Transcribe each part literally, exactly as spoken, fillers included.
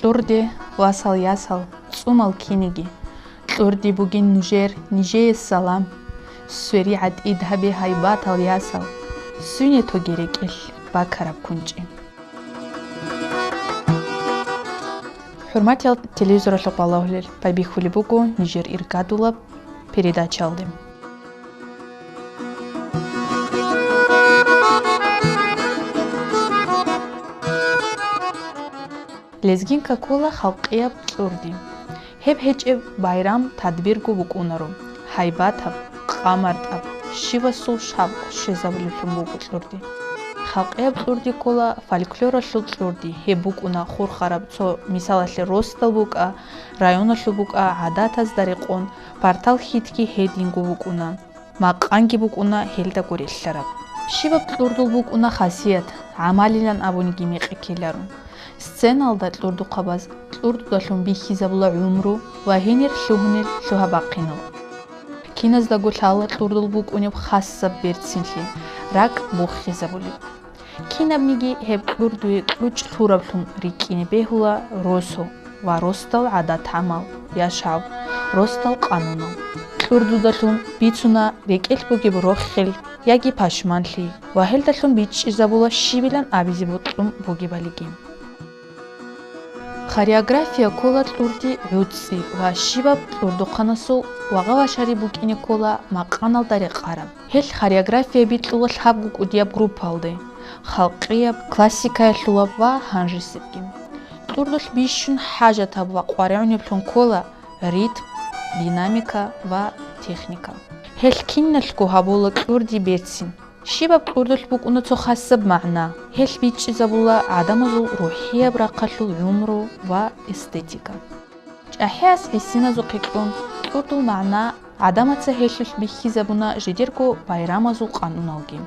Кьурдиялъул ясал, цӀумал киниги. Кьурдиялъ бугин нужер, нижее салам. Сверигьа тӀид гьабе гьайбатал ясал. Суне тоге рекӀелъ бакараб кунчӀи. ХӀурматиял телевизоралъухъ балагьулел, байбихьулеб буго нижер иргадулаб передачаялде. Лезгинка ккола халкъияб кьурди. Гьеб гьечӀеб байрам-тадбирго букӀунаро, гьайбатаб, къамартӀаб, щивасул шабгъ щвезабулеблъун буго кьурди. Халкъияб кьурди ккола фольклоралъул кьурди, гьеб букӀуна хурхараб цо мисалалъе росдал букӀа, районалъул букӀа, гӀадатазда рекъон, партал хьитги гьединго букӀуна. Макъанги букӀуна гьелдаго релълъараб. Щибаб кьурдул букӀуна хасият, гӀамалилан абуниги мекъи ккеларо. Сценалда кьурдухъабаз кьурдудалъун бихьизабула гӀумру ва гьенир лъугьунел лъугьа-бахъинал. Киназдаго лъала кьурдул букӀунеб хасаб берцинлъи, ракӀ буххизабулеб. Кинабниги гьеб кьурдуе кьучӀ лъураблъун рикӀкӀине бегьула росу ва росдал гӀадат-гӀамал, яшав, росдал къанунал. Кьурдудалъун бицуна рекӀелъ бугеб рохел яги пашманлъи ва гьелдалъун бичӀчӀизабула щибилан абизе бокьун бугебалиги. Хореография ккола кьурди гӀуцӀи ва щибаб кьурдухъанасул вагъа-вашари букӀине ккола макъаналда рекъараб. Гьелъ хореография бикьула лъабго кӀудияб группаялде: халкъияб, классикаялъулаб ва гьанжесебги. Кьурдулъ бищун хӀажатаб ва къваригӀунеблъун ккола ритм, динамика ва техника. Гьелъ киналъго гьабула кьурди берцин. Щибаб кьурдулъ букӀуна цо хасаб магӀна. Гьелъ бичӀчӀизабула гӀадамазул рухӀияб рахъалъул гӀумру ва эстетика. ЧӀахӀияс гӀисиназухъе кьун, кьурдул магӀна гӀадамаца гьелъулъ бихьизабуна жидерго байрамазул къануналги.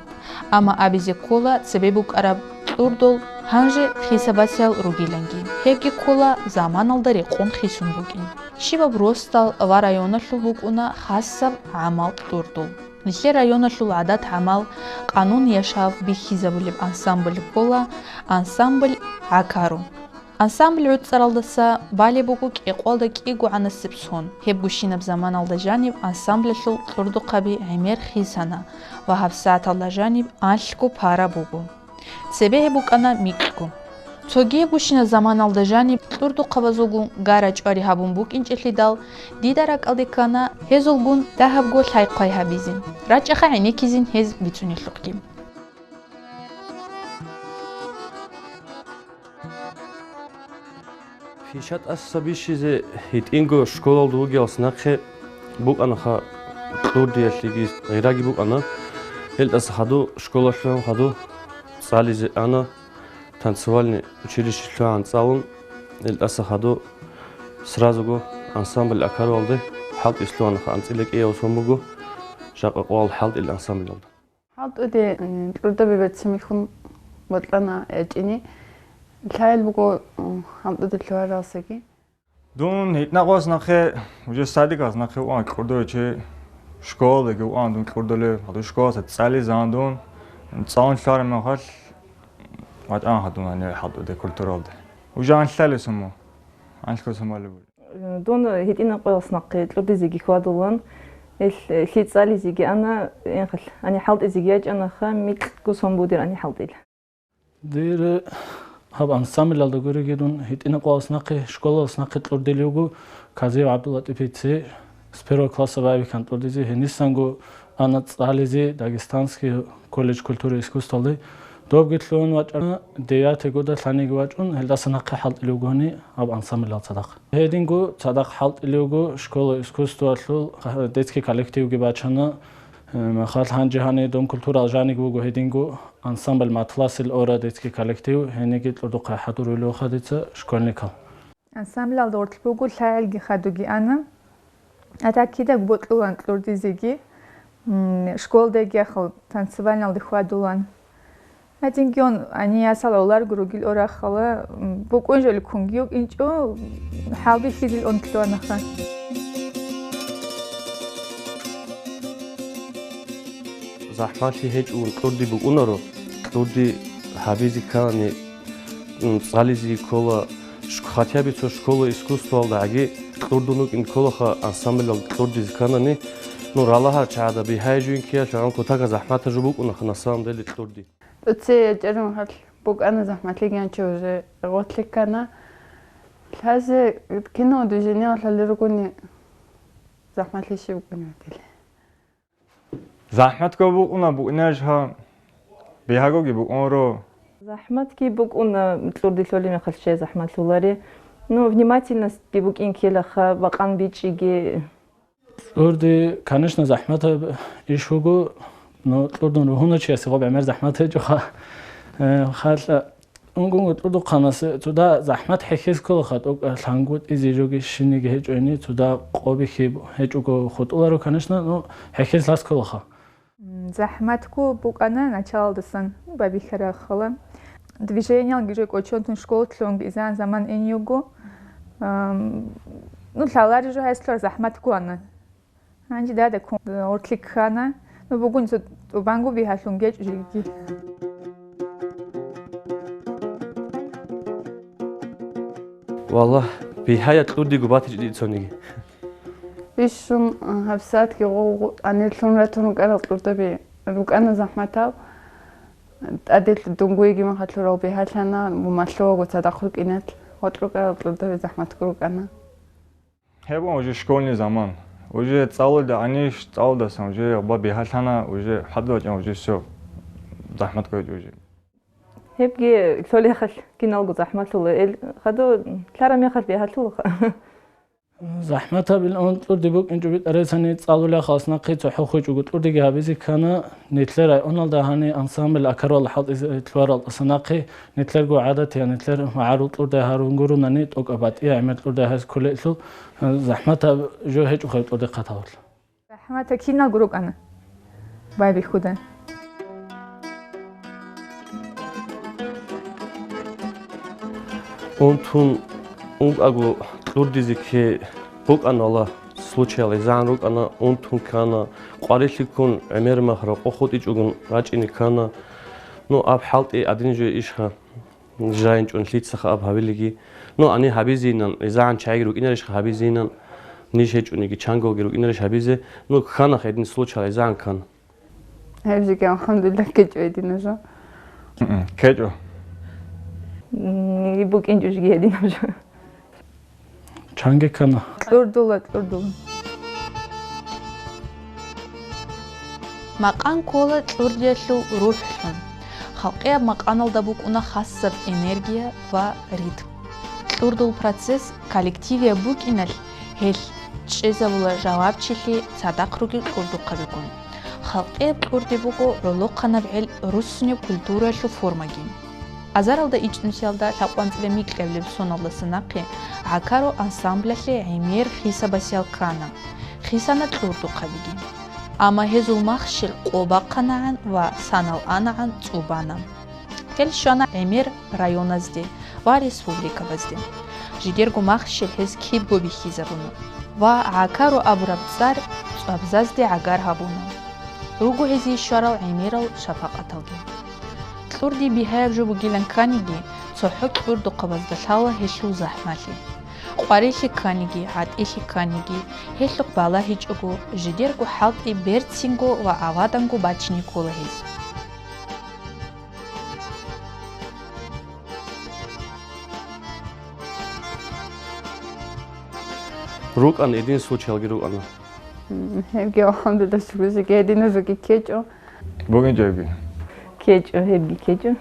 Амма абизе ккола цебе букӀараб кьурдул гьанже хисабасел ругиланги. Гьебги ккола заманалда рекъон хисун букӀин. Щибаб росдал ва районалъул букӀуна хасаб гӀамал кьурдул. Нилъер районалъул гӀадат-гӀамал, къанун-яшав бихьизабулеб ансамбль ккола ансамбль «ГӀакару». Ансамбль гӀуцӀаралдаса балеб буго кӀикъоялда кӀигогӀанасеб сон. Гьеб гущинаб заманалда жаниб ансамблалъул кьурдухъаби гӀемер хисана ва гьабсагӀаталда жаниб анлъго пара буго. Цебе гьеб букӀана микьго. Цоги гущина заманалда жаниб кьурдухъабазулгун гара-чӀвари гьабун букӀинчӀелъидал, дида ракӀалде ккана гьезулгун дагьабго лъай-хъвай гьабизе. РачӀаха гӀенеккизин гьез бицунелъухъги. Хиша тӀаса бищизе гьитӀинго школалда вугевас нахъе букӀанаха кьурдиялъеги гъираги букӀана. Гьелдаса хадув школалъугӀан хадув цӀализе ана, танцевальный училище лъугӀан цӀалун, гьелдаса хадув сразуго ансамбль «ГӀакаруялде» хӀалтӀи лъугьанаха, анцӀила кӀияв сон буго, жакъа къоял хӀалтӀил ансамбльалда. ХӀалтӀуде, м, кьурдаби берцинлъун бокьана гьечӀони. Лъайил буго, м, хӀалтӀуде лъугьаралсаги. Дун гьитӀинаб къоялъ нахъе, уже садикалъ нахъе уан кьурдулев чи, школадаги уан дун кьурдулев, гьадин школалъа цӀализан дун, цӀалун лъараб мехалъ вачӀана гьадин гьанив хӀалтӀуде культуралде. Уже анлъалев сон мун, анлъго сон балеб. Дун гьитӀинаб къоялъ нахъе кьурдизеги хьвадулан, ил лъи цӀализеги ана, инхъал гьанив хӀалтӀизеги ячӀанаха, микьго сон буго дир гьанив хӀалтӀил. Дир гьаб ансамбльалда гуриги дун гьитӀинаб къоялъ нахъе, школалъ нахъе кьурдулев вуго Казиев ГӀабдуллатӀипица, с первого класса байбихьан кьурдизе, гьенисанго ана цӀализе Дагестанский колледж культуры и искусствалде. Добги лъугьун вачӀана, девятый года лъаниги вачӀун, гьелдаса нахъе хӀалтӀулев вуго гьанив гьаб ансамбльал цадахъ. Гьединго цадахъ хӀалтӀулев вуго школа искусствалъул детский коллективги бачана. Э, махал гьанже гьанив Дом культурал жаниги вуго гьединго ансамбль «Матласил ора» детский коллектив, гьениги кьурдухъе хӀадурулевха дица школьникал. Ансамблалда гъорлъ буго лъагӀелги хадуги ана. А так кидаго бокьулан кьурдизеги, м, школдаги ахал танцевальналде хьвадулан. Гьадинги он, гьанив ясал авларго ругел орахъала, м, букӀун жо лъукунги йукӀинчӀо, хӀалбихьизил он кьунаха. ЗахӀмалъи гьечӀун кьурди букӀунаро, кьурди гьабизе ккани, м, цӀализе ккола, Ш-, хотя бы цо школа искусствалда гӀаги кьурдун вукӀин кколаха ансамблал кьурдизе кканани, ну, ралагьар чагӀада бигьай жуин ккеялъ гьанкъ кутака захӀматаб жо букӀунаха на самом деле кьурди. ТӀоце ячӀарун гьалъ букӀана захӀматлъи гьанчи уже гъотлъи ккана. Лъазе кино движениялъали ругони захӀматлъи щиб букӀунев дила. ЗахӀматго букӀуна, букӀинарищ гьа? Бигьагоги букӀунро. ЗахӀматги букӀуна, кьурдилъули мехалъ щай захӀматлъулари. Ну, внимательностьги букӀин ккелаха, бакъан бичӀчӀиги. Кьурди, конечно, захӀматаб иш вуго, но кьурдун ругьуначиясе гъоб гӀемер захӀмат гьечӀоха. Э, халъа Унгунго кьурдухъанас цуда захӀмат хӀехьез кколаха, тӀокӀа лъангутӀизе жоги щиниги гьечӀони, цуда къо бихьи гьечӀого хутӀуларо, конечно, ну, хӀехьез лъас кколаха. М, захӀматго букӀана началалдасан, байбихьарахъала. Движениялги жо кӀочон тун школалъунги изан заман ин юго. Ам, ну, лъалари жо гьайслъур захӀматго ана. Гьанже дада ккун гъорлъи ккана. Ну, бугун цо тӀубанго бигьалъун гьечӀо жеги. Валлагь, бигьая кьурдиго батичӀ дица цониги. Бищун, а, гьабсагӀатги гъо-, гъо-, анерлъун ратун рукӀарал кьурдаби рукӀана захӀматал. ТӀаделъ дунгуеги махалъурал бигьалъана, мумалъугьаго цадахъ рукӀиналъ, гъоркь рукӀарал кьурдаби захӀматго рукӀана. Гьеб уже школьный заман. Уже цӀалулда гьаниш, цӀалулдасан уже гъба бигьалъана, уже хӀадбачӀан уже всё, захӀмат гьечӀо уже. Гьебги лъолехалъ киналго захӀматлъула, эл хадур лъара мехалъ бигьалъулаха. ЗахӀматаб ил он кьурди букӀинчӀо битӀарасани цӀалулехалас нахъе цохӀо хвечӀого кьурдиги гьабизе ккана, нилъер районалда гьани ансамбль Акарвал хӀалтӀизе лъугьарал тӀаса нахъе, нилъерго гӀадатиян, нилъер магӀарул кьурдай гьарун гурунани, тӀокӀаб батӀия гӀемер кьурдай гьез кколелъул, захӀматаб жо гьечӀо хай кьурдихъа тавлъа. ЗахӀматал киналго рукӀана байбихьуда. Унтун ункӀаго кьурдизе кке букӀана, валлагь, случаял изагӀан рукӀана, унтун ккана, къварилъи ккун гӀемер мах рокъо хутӀичӀогун рачӀине ккана. Ну, аб хӀалтӀи гӀадин жо ишха. ЖайинчӀун лъицаха аб гьабилиги. Ну, ани гьабизейинан, изагӀан чагӀиги рукӀинарищха гьабизейинан, ниж гьечӀониги чанголги рукӀинарищ гьабизе. Ну, кканаха гьедин случай, изагӀан ккана. Гьеб жеги, алхӀамдулиллагь, ккечӀо гьединаб жо. М-м, ккечӀо. М, букӀинчӀо жеги гьединаб жо. Чанги ккана. Кьурдула, кьурдула. Макъан ккола кьурдиялъул рухӀлъун. Халкъияб макъаналда букӀуна хасаб энергия ва ритм. Кьурдул процесс коллективияб букӀиналъ, гьелъ чӀезабула жавабчилъи цадахъ ругел кьурдухъабигун. Халкъияб кьурди буго гӀолохъанаб гӀел руссунеб культураялъул формаги. Азаралда ичӀнусиялда лъабкъоялда анцӀила микьабилеб соналдаса нахъе «ГӀакару» ансамблалъе гӀемер хисабасиял ккана. Хисана кьурдухъабиги. Амма гьезул махщел къо бахъанагӀан ва санал анагӀан цӀубана. Гьел щвана гӀемер районазде ва республикабазде. Жидерго махщел гьез кибго бихьизабуна ва «ГӀакару» абураб цӀар цӀвабзазде гӀагар гьабуна. Руго гьезие щварал гӀемерал шапакъаталги. Кьурди бигьаяб жо бугилан кканиги, цохӀо кьурдухъабазда лъала гьелъул захӀмалъи. Къварилъи кканиги, гӀатӀилъи кканиги, гьелъухъ балагьичӀого, жидерго хӀалтӀи берцинго ва аваданго бачине ккола гьез. РукӀана, гьедин случаялги рукӀана. М, гьебги, алхӀамдулиллагь, шукру, гьединаб жоги ккечӀо. БукӀинчӀебги. КкечӀо, гьебги ккечӀо.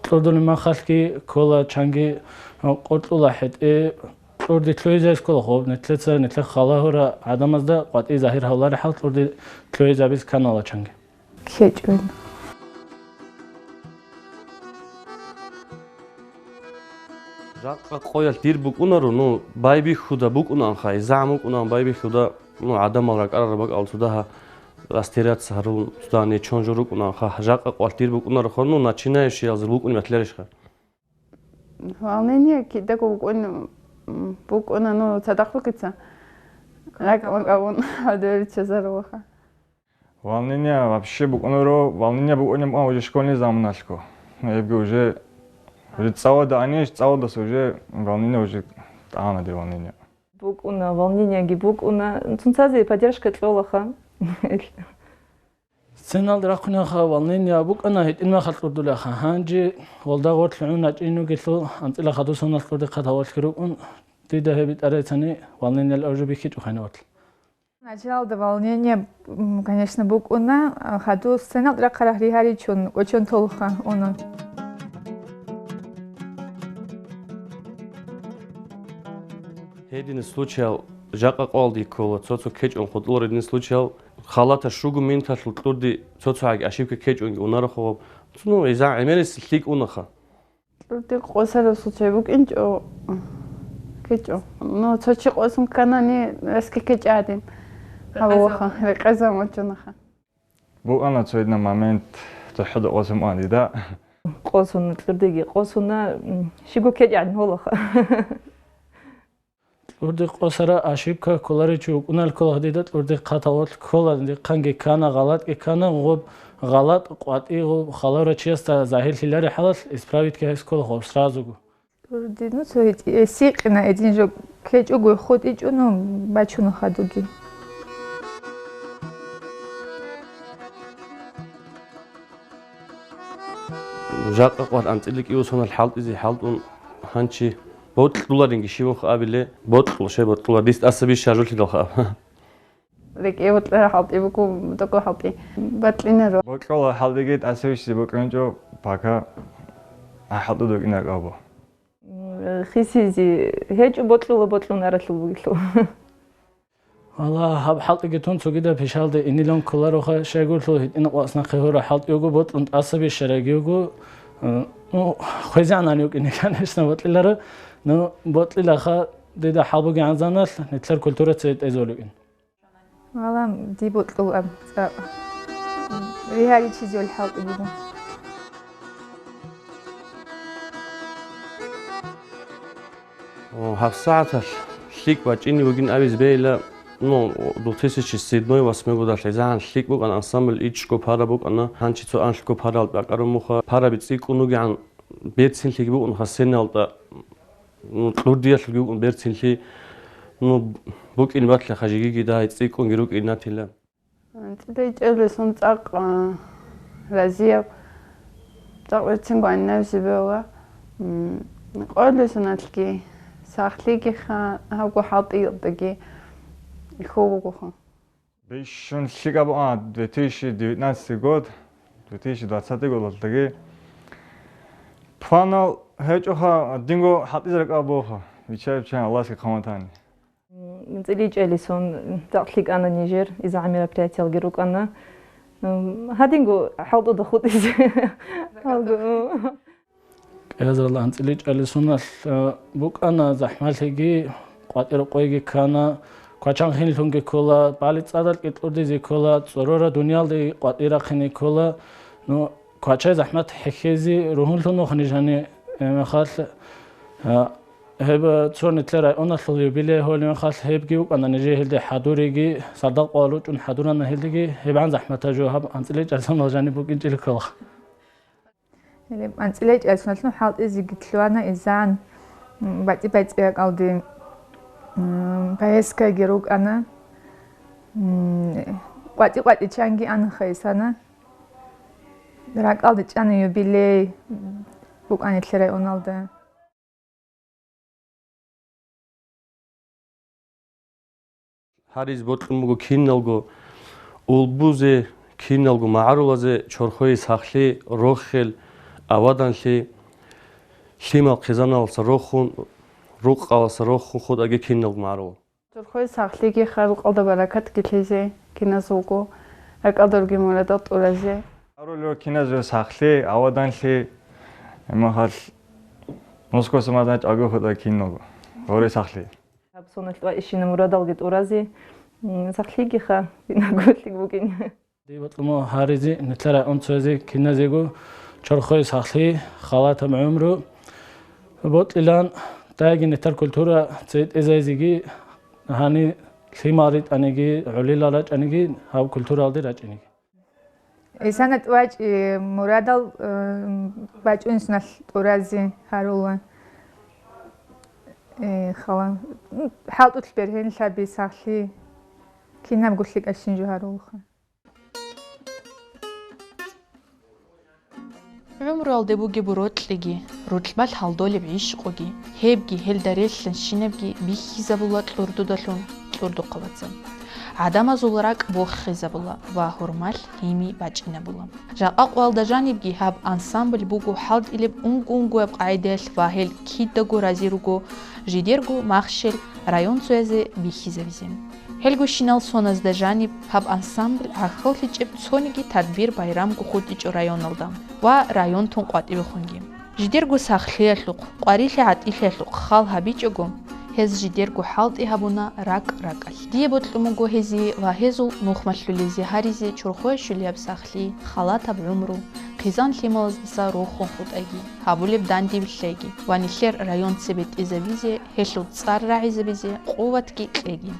Кьурдулеб махалъги ккола чанги, а, къоркьула хӀетӀе, кьурди лъугьизе ккола, хоб, нилъеца, нилъер халагьура гӀадамазда къватӀи загьир гьавларихӀал кьурди лъугьизабизе кканала чанги. КкечӀо. Жакъа къоялъ дир букӀунаро, ну, байбихьуда букӀунаанха, изагӀан букӀунаан байбихьуда, ну, гӀадамал ракӀарараб бакӀал цо дагьа растеряться гьарун, цо дагьа нечон жо рукӀунаанха, жакъа къоялъ дир букӀунаро, ну, начинающиялзул букӀунеб батиларищха? Волнение кидаго букӀун-, букӀуна, ну, цадахъ рукӀица. РакӀ-макӀ абун, гьадур чезаруха. Волнение вообще букӀунаро, волнение букӀунеб букӀун уже школьный заманалъго. Ну, гьебги уже Уже цӀалада анищ, цӀаладаса уже волнение уже тӀагӀана дир волнение. БукӀуна, волнениеги букӀуна. Цунцазе поддержка кьолаха. Сценалда рахъунеха волнение букӀана, гьитӀинмаха кьурдулаха. Гьанже гъолда гъорлъ гӀун рачӀин вугелъул, анцӀила хадусуналъ кьурдихъа тавалъги рукӀун, дида гьеб битӀарайцани волнениел уже бихьичӀо хайнавалъ. Началда волнение, м, конечно, букӀуна, а, хадур сценалда рахъарахъ ригьаричун, кӀочон толха уна. Гьедин случаял жакъа къоялде ккола, цо-цо кечӀун хутӀулар гьедин случаял, халата щуго минуталъул кьурди цо-цо гьаги ошибка кечӀунги унарахъо гъаб. Ну, иза гӀемерис лъикӀ унаха. Кьурдихъ къосарав случай букӀинчӀо, кечӀо. Ну, цо чи къосун кканани, раски кечӀадин. Гьаваха, рекъезаб вачунаха. БукӀана цо гьедина момент, цохӀода къосун букӀана дида. Къосуна, кьурдиги къосуна, м, щибго кечӀадин гьолаха. Кьурдихъ къосара ошибка кколаричи вукӀунал ккола дида, кьурдихъ хъатавалъ ккола, дихъанги ккана, гъалатӀги ккана, гъоб гъалатӀ къватӀи гъоб халавра чиясда загьирлъилари хӀалалъ, исправитьги гьес ккола гъоб сразуго. Кьурдихъ, ну, цо гьитӀи, э, сикъина, эдин жо кечӀого хутӀичӀо, ну, бачуна хадуги. Жакъа къвар анцӀила кӀиусунал хӀалтӀизе хӀалтӀун гьанчи бокьуларинги щивунха абиле, бокьул, щай бокьула, дис тӀаса бищ шажулъидалха аб. РекӀе бокьара хӀалтӀи буго, бутӀаго хӀалтӀи. Бокьинаро. Бокьула хӀалтӀиги тӀаса бищизе бокьунчӀо, пока а хӀалтӀу докӀинараб абу. М, хисизе гьечӀо, бокьула, бокьун аралъул бугелъул. Валлагь, гьаб хӀалтӀиги тун цогидаб пишалде инилан кколароха, щайгурлъул гьитӀина къвацӀнахъе гьора хӀалтӀи його, бокьун тӀаса бищараги його. Э, ну, хвезегӀан ан йокӀине, конечно, бокьиларо. Ну, бокьилаха, дида хӀал бугегӀан заналъ, нилъер культура цере тӀезолевин. Валлагь, ди бокьул аб цӀакъ. Ригьаричизе хӀалтӀи буго. О, гьабсагӀаталъ лъикӀ бачӀине бугин абизе бегьила, ну, две тысячи седьмой-восьмой годалъ гӀезегӀан лъикӀ букӀана ансамбль, ичӀго пара букӀана, гьанчи цо анлъго парал бакӀарун муха, параби цӀикӀкӀун вугегӀан берцинлъиги букӀун хасеналда, ну, кьурдиялъулги букӀун берцинлъи, ну, букӀин батлаха жигиги дагьай цӀикӀкӀунги рукӀин натила. АнцӀила ичӀелесун цӀакъ, а, разияб, цӀакъ берцинго гӀенаб жибала, м, къоялесуналъги, сахлъигиха, гьабго хӀалтӀиялдаги хьул бугоха. Бищун лъикӀаб, а, две тысячи девятнадцатый год, две тысячи двадцатый годалдаги планал гьечӀоха, динго хӀалтӀизе ракӀалда бугоха, бичча-бичча Аллагьасги хъаматани. АнцӀила ичӀелесун цӀакъ лъикӀана нижер, иза мероприятиялги рукӀана. М, гьадинго хӀалтӀуда хутӀизе. Гьалго. КӀиазарал анцӀила ичӀелесуналъ, э, букӀана захӀмалъиги, къватӀир къойги ккана, квачан хинлъунги ккола, бали цӀадал кӀикьурдизе ккола, цӀорора дуниялде къватӀир рахъине ккола. Ну, квачай захӀмат хӀехьезе ругьунлъун вухъани жани, э, мехалъ, э, Гьеб, э, цо нилъер районалъул юбилей гьолеб мехалъ гьебги вукӀана нижее гьелде хӀадуриги, сардал къвал ручӀун хӀадурана гьелдеги, гьебгӀан захӀматаб жо гьаб анцӀила ичӀелесуналъ жаниб букӀинчӀел ккола. Гьелеб анцӀила ичӀелесуналъ хӀалтӀизеги лъугьана изан, м, батӀи-батӀи ракӀалде, м, поездкаги рукӀана, м, къватӀи-къватӀи чанги анаха исана. РакӀалде чӀана юбилей, м, букӀана нилъер районалда. Гьариз бокьун буго киналго улбузе, киналго магӀарулазе, чорхое сахлъи, рохел, аваданлъи, лъимал хъизаналдаса рохун, рукъалдаса рохун хутӀаги киналго магӀарул. Чорхое сахлъиги, рукъалда баракатги лъезе киназ вуго, ракӀалда ругел мурадал тӀуразе. Гьарулев киназул сахлъи, аваданлъи, гьебмехалъ Москваса мадана чӀаго хутӀа киналго. Гьоре сахлъи. Гьаб соналъ ва ишина мурадалги тӀуразе, м, сахлъигиха, динаго лъикӀ бугин. Дие бокьун гьаризе, нилъер районцоязе киназего чорхое сахлъи, халатаб гӀумру бокьилан, даяги нилъер культура цере тӀезайзеги, гьаниб лъимал ритӀаниги, гӀолилал рачӀаниги, гьаб культуралде рачӀиниги. Исана тӀвачӀи мурадал, э, бачӀунесуналъ тӀуразе гьарула. Э, хала. ХӀалтӀулъ бергьенлъаби сахлъи кинабго лъикӀабщин жо гьарулха. ГӀумруялде бугеб рокьиги, рокьбал гьалдолеб гӀишкъуги, гьебги гьелда релълъанщинабги бихьизабула кьурдудалъун кьурдухъабаца. ГӀадамазул ракӀ бохизабула ва гьурмалъ гьими бачӀинабула. Жакъа къоялда жанибги гьаб ансамбль буго хӀалтӀилеб унго-унгояб къагӀидаялъ ва гьел кидаго рази руго жидерго махщел районцоязе бихьизабизе. Гьелгощинал соназда жаниб гьаб ансамбль гӀахьаллъичӀеб цониги тадбир-байрамго хутӀичӀо районалда ва районтун къватӀибехунги. Жидерго сахлъиялъухъ, къварилъи-гӀатӀилъиялъухъ хал гьабичӀого, гьез жидерго хӀалтӀи гьабуна ракӀ-ракӀалъ. Дие бокьун буго гьезие ва гьезул нухмалъулезе гьаризе чорхое щулияб сахлъи, халатаб гӀумру, хъизан-лъималаздаса рохун хутӀайги, гьабулеб данде вилълъайги ва нилъер район цебетӀезабизе, гьелъул цӀар рагӀизабизе къуватги кьеги.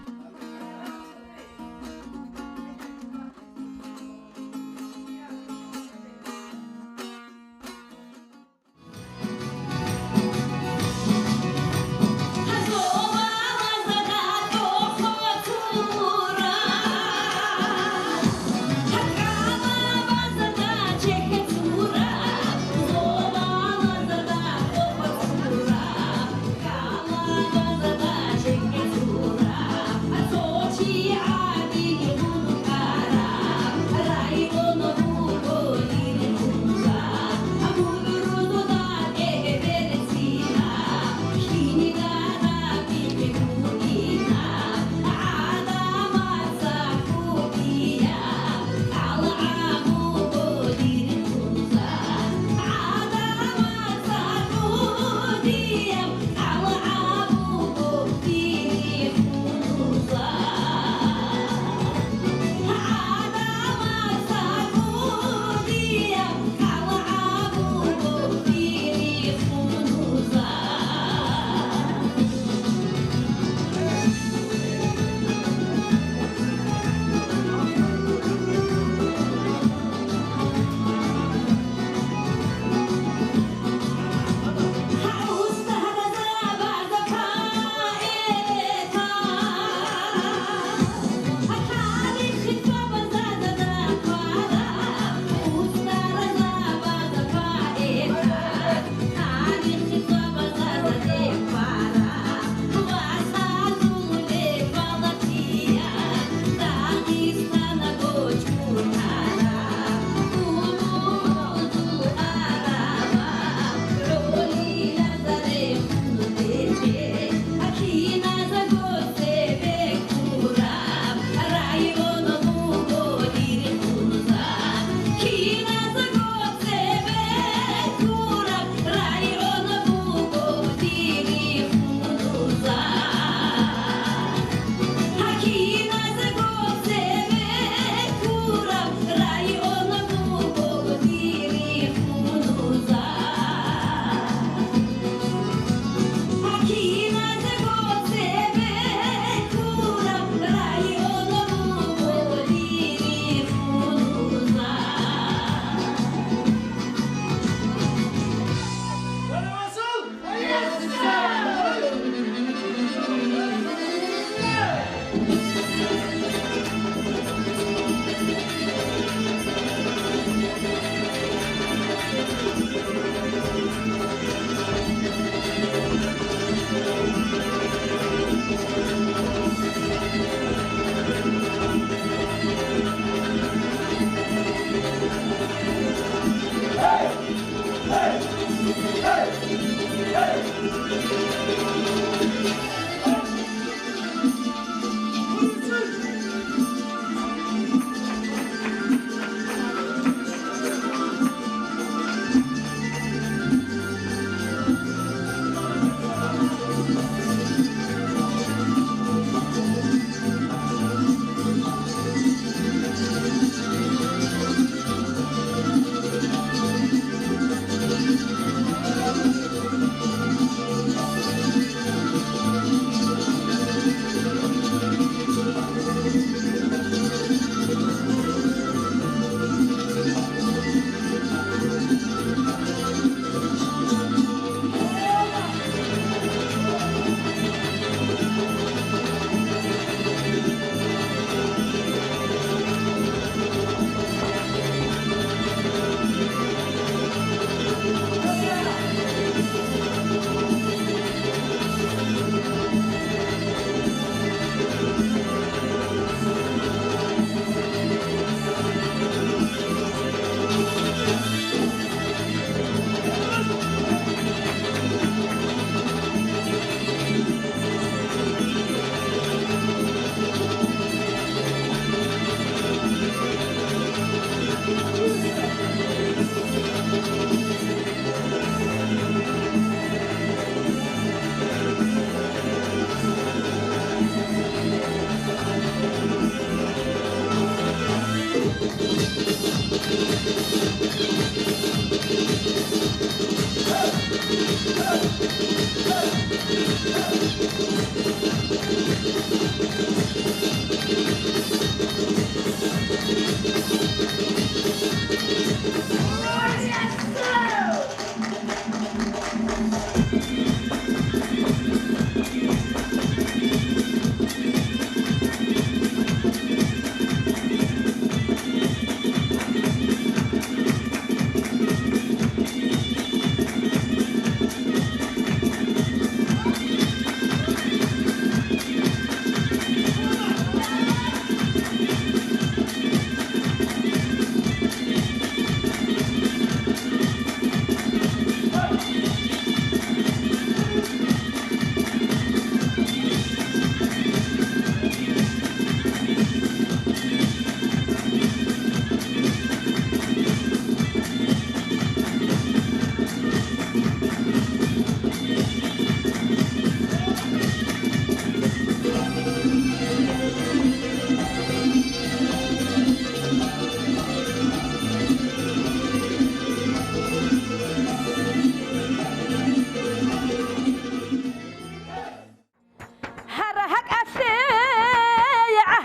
Гьар гьакӀалъе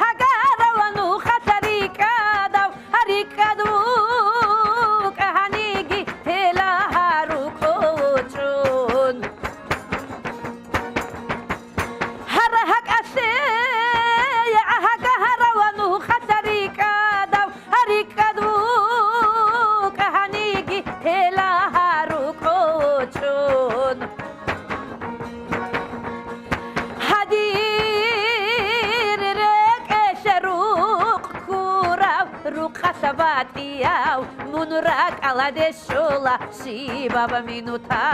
гӀагарав нухалъ рикӀкӀадав, рикӀкӀад вукӀа гьаниги тела гьарукъо чӀун. Гьар гьакӀалъе гӀагарав нухалъ рикӀкӀадав, рикӀкӀад вукӀа гьаниги тела гьарукъо чӀун. Гьадир рекӀелъ рукъ ккурав, рукъалъ батӀияв, мун ракӀалде щола щибаб минуталъ.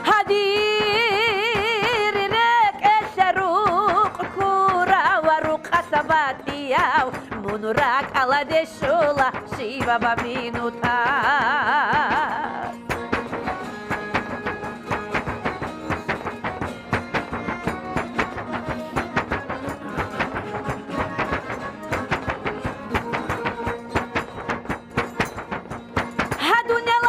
Гьадир рекӀелъ рукъ ккурав, рукъалъ батӀияв, мун ракӀалде щола щибаб минуталъ. Гьадунал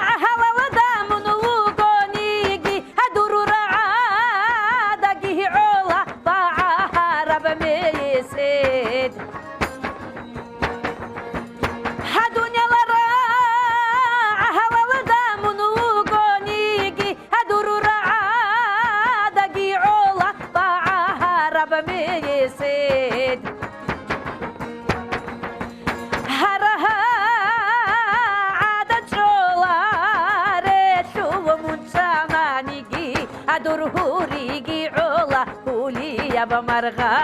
рагӀалда мун вугониги, гьадур рагӀадаги гӀола багӀараб месед. Гьадунал рагӀалда мун вугониги, гьадур рагӀадаги гӀола багӀараб месед. Гьар гьагӀада чӀоларелъул мун чӀананиги, гьадур гьуриги гӀола гьулияб маргъа.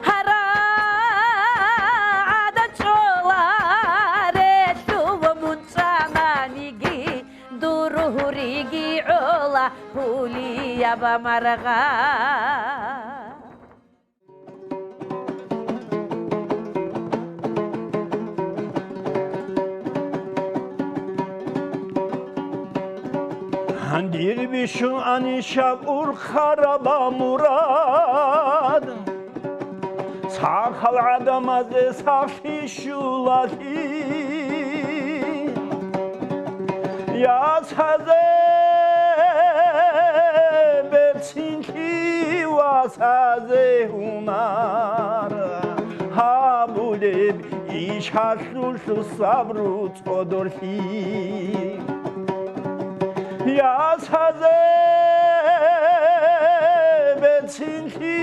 Гьар гьагӀада чӀоларелъул мун чӀананиги, дур гьуриги гӀола гьулияб маргъа. Гьандир бищун анищ гьаб урхъараб мурад, сахал гӀадамазе сахлъи щулалъи. Ясазе берцинлъи, васазе гьунар гьабулеб иш гьалъулъул сабру цӀодорлъи. Ясазе берцинлъи,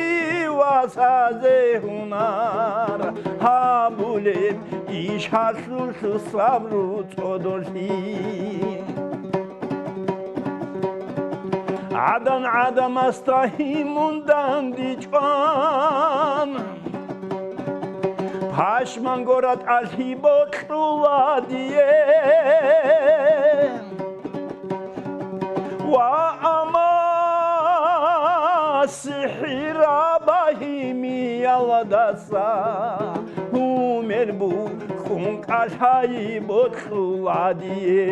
васазе гьунар гьабулеб иш гьалъулъул сабру цӀодорлъи. ГӀадан гӀадамасда гьимун дандчӀван, пашманго ратӀалъи бокьула дие. Ва амма сихӀираб гьимиялдаса гьумер букӀун кӀалъай бокьула дие.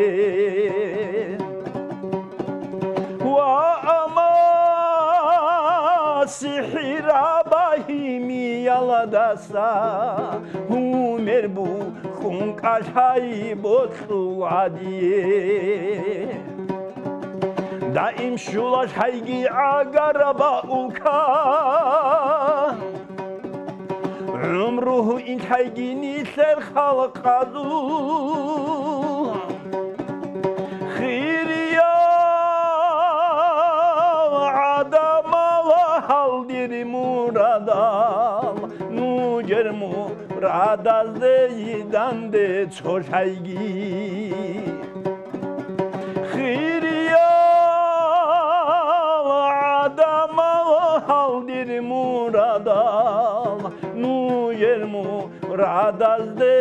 Ва амма сихӀираб гьимиялдаса гьумер букӀун кӀалъай бокьула дие. Даим щула лъайги гӀагараб улка, гӀумру гьуинлъайги нилъер халкъалъул. Хириял гӀадамал, гьал дир мурадал, нужер мурадазде данде цо лъайги. Хириял гӀадамал, гьал дир мурадал, нужер мурадазде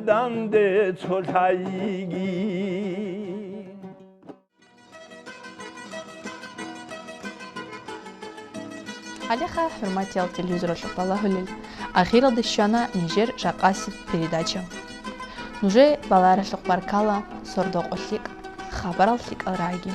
данде цо лъайги. Гьалеха, хӀурматиял телевизоралъухъ балагьулел, ахиралде щвана нижер жакъасеб передача. Нужее балагьаралъухъ баркала, сордо-къо лъикӀ, хабарал лъикӀал рагӀиги.